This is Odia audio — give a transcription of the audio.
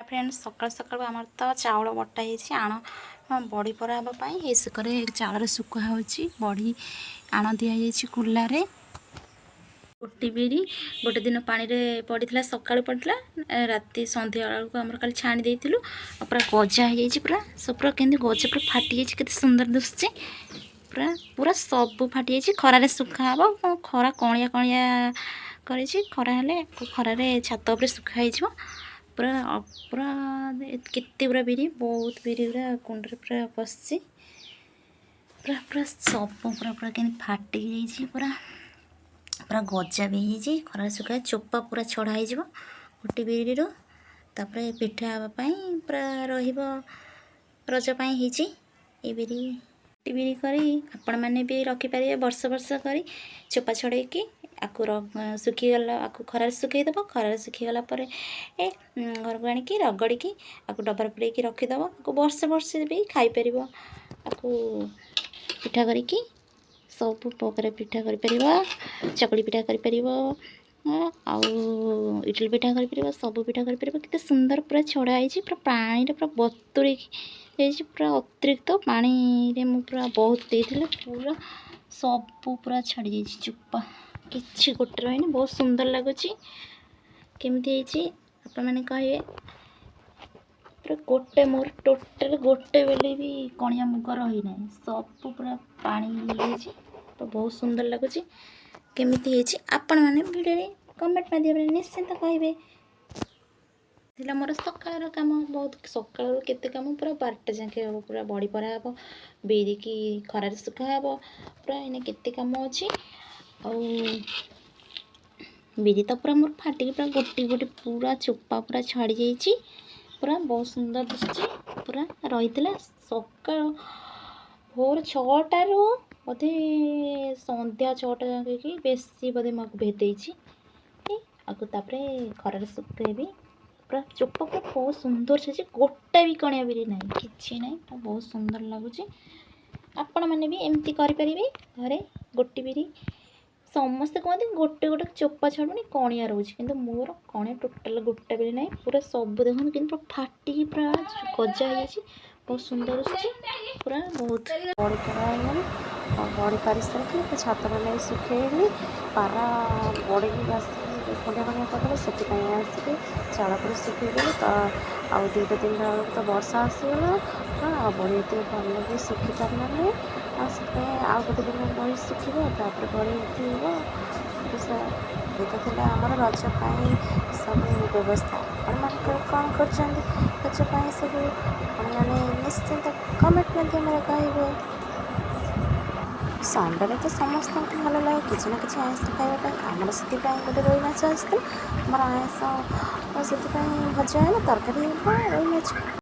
ଫ୍ରେଣ୍ଡ, ସକାଳୁ ସକାଳୁ ଆମର ତ ଚାଉଳ ବଟା ହେଇଛି ଆଣ ବଡ଼ି ପରା ହେବା ପାଇଁ। ଏଇ ସେକରେ ଚାଉଳରେ ଶୁଖା ହେଉଛି ବଡ଼ି। ଆଣ ଦିଆଯାଇଛି କୁଲାରେ। ଗୋଟି ବିରି ଗୋଟେ ଦିନ ପାଣିରେ ପଡ଼ିଥିଲା। ସକାଳୁ ପଡ଼ିଥିଲା, ରାତି ସନ୍ଧ୍ୟା ବେଳକୁ ଆମର କାଲି ଛାଣି ଦେଇଥିଲୁ ଆଉ ପୁରା ଗଜା ହେଇଯାଇଛି। ପୁରା ସବୁ ପୁରା କେମିତି ଗଜା ପୁରା ଫାଟିଯାଇଛି, କେତେ ସୁନ୍ଦର ଦିଶୁଛି। ପୁରା ପୁରା ସବୁ ଫାଟିଯାଇଛି। ଖରାରେ ଶୁଖା ହେବ। ଖରା କଅଁଳିଆ କଅଁଳିଆ କରିଛି। ଖରା ହେଲେ ଖରାରେ ଛାତ ଉପରେ ଶୁଖା ହେଇଯିବ। ପୁରା ପୁରା କେତେ ପୁରା ବିରି, ବହୁତ ବିରି ପୁରା କୁଣ୍ଡରେ ପୁରା ପଶିଛି। ପୁରା ପୁରା ସବୁ ପୁରା ପୁରା କେମିତି ଫାଟିକି ଯାଇଛି, ପୁରା ପୁରା ଗଜା ବି ହେଇଯାଇଛି। ଖରାରେ ଶୁଖା ଚୋପା ପୁରା ଛଡ଼ା ହେଇଯିବ ଗୋଟି ବିରିରୁ। ତାପରେ ପିଠା ହେବା ପାଇଁ ପୁରା ରହିବ। ରଜ ପାଇଁ ହେଇଛି ଏ ବିରି। ବିରି କରି ଆପଣମାନେ ବି ରଖିପାରିବେ ବର୍ଷ ବର୍ଷ କରି। ଚୋପା ଛଡ଼େଇକି ଆକୁ ଶୁଖିଗଲା, ଆକୁ ଖରାରେ ଶୁଖେଇଦେବ। ଖରାରେ ଶୁଖିଗଲା ପରେ ଏ ଘରକୁ ଆଣିକି ରଗଡ଼ିକି ଆକୁ ଡବାରେ ପୁରେଇକି ରଖିଦେବ। ଆକୁ ବର୍ଷେ ବର୍ଷେ ବି ଖାଇପାରିବ। ଆକୁ ପିଠା କରିକି ସବୁ ପ୍ରକାର ପିଠା କରିପାରିବ। ଚକୁଳି ପିଠା କରିପାରିବ ଆଉ ଇଟିଲି ପିଠା କରିପାରିବ, ସବୁ ପିଠା କରିପାରିବ। କେତେ ସୁନ୍ଦର ପୁରା ଛଡ଼ା ହେଇଛି, ପୁରା ପାଣିରେ ପୁରା ବତୁରେଇକି ହେଇଛି। ପୁରା ଅତିରିକ୍ତ ପାଣିରେ ମୁଁ ପୁରା ବହୁତ ଦେଇଥିଲି। ପୁରା ସବୁ ପୁରା ଛାଡ଼ି ଯାଇଛି ଚୋପା, କିଛି ଗୋଟେ ରହିନି। ବହୁତ ସୁନ୍ଦର ଲାଗୁଛି। କେମିତି ହେଇଛି ଆପଣମାନେ କହିବେ। ପୁରା ଗୋଟେ ମୋର ଟୋଟାଲ୍ ଗୋଟେ ବେଲେ ବି କଣିଆ ମୁଗ ରହିନାହିଁ, ସବୁ ପୁରା ପାଣି ହେଇଯାଇଛି। ତ ବହୁତ ସୁନ୍ଦର ଲାଗୁଛି। କେମିତି ହେଇଛି ଆପଣମାନେ ଭିଡ଼ିଓରେ କମେଣ୍ଟ ମାଧ୍ୟମରେ ନିଶ୍ଚିନ୍ତ କହିବେ। ଥିଲା ମୋର ସକାଳର କାମ। ବହୁତ ସକାଳରୁ କେତେ କାମ, ପୁରା 12ଟା ଯାକେ ହେବ। ପୁରା ବଡ଼ି ପରା ହେବ, ବିରିକି ଖରାରେ ଶୁଖା ହେବ, ପୁରା ଏଇନା କେତେ କାମ ଅଛି। ଆଉ ବିରି ତ ପୁରା ମୋର ଫାଟିକି ପୁରା ଗୋଟି ଗୋଟି ପୁରା ଚୋପା ପୁରା ଛାଡ଼ି ଯାଇଛି। ପୁରା ବହୁତ ସୁନ୍ଦର ଦିଶୁଛି। ପୁରା ରହିଥିଲା ସକାଳ ଭୋର 6ଟାରୁ ବୋଧେ ସନ୍ଧ୍ୟା 6ଟା ଯାକେ କି ବେଶୀ ବୋଧେ ମୁଁ ଆକୁ ଭେଦେଇଛି। ଆକୁ ତାପରେ ଖରାରେ ଶୁଖେଇବି। ପୁରା ଚୋପା ପୁରା ବହୁତ ସୁନ୍ଦର ହେଇଛି। ଗୋଟା ବି କଣିଆ ବିରି ନାହିଁ, କିଛି ନାହିଁ। ପୁରା ବହୁତ ସୁନ୍ଦର ଲାଗୁଛି। ଆପଣମାନେ ବି ଏମିତି କରିପାରିବେ ଘରେ ଗୋଟି ବିରି। ସମସ୍ତେ କୁହନ୍ତି ଗୋଟେ ଗୋଟେ ଚୋପା ଛାଡ଼ୁନି, କଣିଆ ରହୁଛି, କିନ୍ତୁ ମୋର କଣିଆ ଟୋଟାଲ୍ ଗୋଟେ ବି ନାହିଁ। ପୁରା ସବୁ ଦେଖନ୍ତୁ କିନ୍ତୁ ପୁରା ଫାଟିକି ପୁରା ଗଜା ହେଇଯାଇଛି। ବହୁତ ସୁନ୍ଦର ଦିଶୁଛି ପୁରା ବହୁତ। ବଡ଼ି ପରା ହେଇଗଲା ଆଉ ବଡ଼ି ପାରି ସାରିକି ଛାତରେ ନେଇ ଶୁଖେଇଲି। ପାରା ବଡ଼ିକି ଆସିକି ଖଣ୍ଡିଆ ଖଣ୍ଡିଆ କରିଦେଲେ, ସେଥିପାଇଁ ଆସିକି ଚାଳ ଉପରେ ଶୁଖେଇଦେଲି। ତ ଆଉ 2ଟା 3ଟା ବେଳକୁ ତ ବର୍ଷା ଆସିଗଲା ଆଉ ବଡ଼ି ଏତେ ଭଲ ବି ଶୁଖି ପାରିଲାନି। ଆଉ ସେଥିପାଇଁ ଆଉ ଗୋଟେ ଦିନ ବଡ଼ି ଶୁଖିବ, ତାପରେ ବଡ଼ି ଉଠେଇବ। ଏ ତ ଥିଲା ଆମର ରଜ ପାଇଁ ସବୁ ବ୍ୟବସ୍ଥା। ଆପଣମାନଙ୍କର କ'ଣ କରୁଛନ୍ତି ରଜ ପାଇଁ ସବୁ, ଆପଣମାନେ ନିଶ୍ଚିନ୍ତ କମେଣ୍ଟ ମାଧ୍ୟମରେ କହିବେ। ସଣ୍ଡେରେ ତ ସମସ୍ତଙ୍କୁ ଭଲ ଲାଗେ କିଛି ନା କିଛି ଆଇଁଷ ଖାଇବା ପାଇଁ। ଆମର ସେଥିପାଇଁ ଗୋଟେ ରୋହି ମାଛ ଆସିଥିଲା। ଆମର ଆଇଁଷ ସେଥିପାଇଁ ଭଜା ହେଲା, ତରକାରୀ ହେବ ରୋହି ମାଛ।